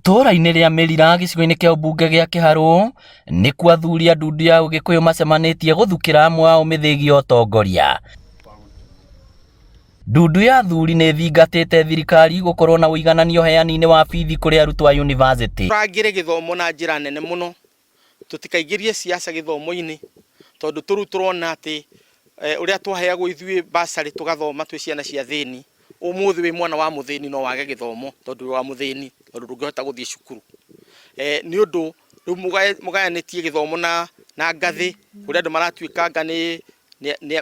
Itũũra-inĩ rĩa Mĩrira gĩcigo-inĩ kĩa ũmbunge gĩa Kĩharũ nĩkuo athuri a ndundu ya Ũgĩkũyũ macemanĩtie gũthukĩra amwe ao mĩthĩgi ya ũtongoria. Ndundu ya athuri nĩ ĩthingatĩte thirikari gũkorwo na ũiganania ũheani-inĩ wa bithi kũrĩ arutwo a yunivasĩtĩ. Tũrangĩre gĩthomo na njĩra nene mũno, tũtikaingĩrie siasa gĩthomo-inĩ, tondũ tũrĩu tũrona atĩ ũrĩa twaheagwo ithuĩ bursary tũgathoma twĩ ciana cia athĩni, ũmũthĩ wĩ mwana wa mũthĩni no wage gĩthomo tondũ wĩ wa mũthĩni, tondũ ndũngĩhota gũthiĩ cukuru. Nĩ ũndũ rĩu mũgayanĩtie gĩthomo na ngathĩ, kũrĩa andũ maratuĩka anga nĩ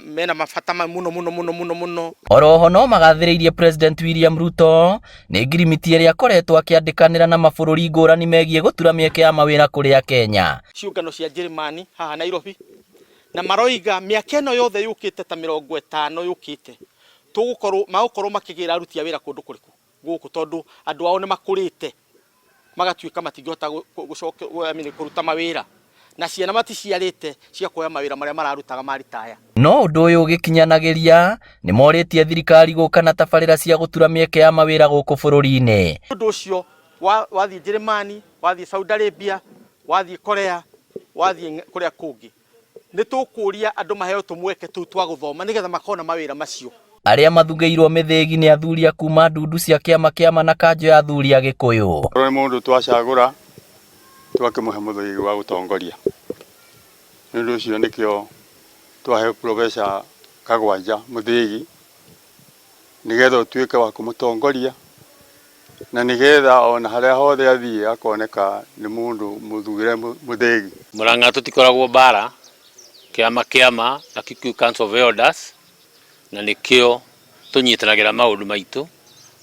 mena mabata mũno mũno mũno mũno mũno. Oroho no magathĩrĩirie President William Ruto nĩ ngirimiti ĩrĩa akoretwo akĩandĩkanĩra na mabũrũri ngũrani megiĩ gũtura mĩeke ya mawĩra kũrĩ Akenya. Ciũngano cia Njĩrĩmani haha Nairobi, na maroiga mĩaka ĩno yothe yũkĩte ta 50 yũkĩte, tũgũkorwo magũkorwo makĩgĩra aruti a wĩra kũndũ kũrĩkũ gũkũ, tondũ andũ ao nĩ makũrĩte magatuĩka matingĩhota gũcoka, I mean, kũruta mawĩra, na ciana maticiarĩte cia kuoya mawĩra marĩa mararutaga maritaya. No ũndũ ũyũ ũgĩkinyanagĩria nĩ morĩtie thirikari gũka na tabarĩra cia gũtura mĩeke ya mawĩra gũkũ bũrũri-inĩ. Ũndũ ũcio wathiĩ Njĩrĩmani, wathiĩ Saudi Arabia, wathiĩ Korea, wathiĩ kũrĩa kũngĩ, nĩ tũkũria andũ maheo tũmweke tũu twa gũthoma nĩgetha makona mawĩra macio. Arĩa mathugĩirwo mĩthĩgi nĩ athuri a kuma ndundu cia kĩama kĩama na kanjũ ya athuri a Gĩkũyũ. Korwo nĩ mũndũ twacagũra twakĩmũhe mũthĩgi wa gũtongoria. Nĩ ũndũ ũcio nĩkĩo twahe Professor Kagwanja mũthĩgi nĩgetha ũtuĩke wa kũmũtongoria na nĩgetha ona harĩa hothe athiĩ akoneka nĩ mũndũ mũthugĩre mũthĩgi. Murang'a tũtikoragwo mbara, kĩama kĩama na Kikuyu Council of Elders, na nĩkĩo tũnyitanagĩra maũndũ maitũ,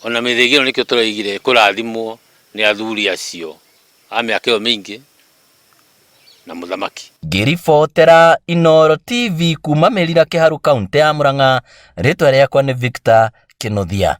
ona mĩthĩgi ĩno nĩkĩo tũraigire kũrathimwo nĩ athuri acio a mĩaka ĩyo mĩingĩ na mũthamaki. Ngĩribotera Inooro TV kuma Mĩrira Kĩharũ kaũntĩ ya Murang'a, rĩtwa rĩakwa nĩ Victor Kĩnuthia.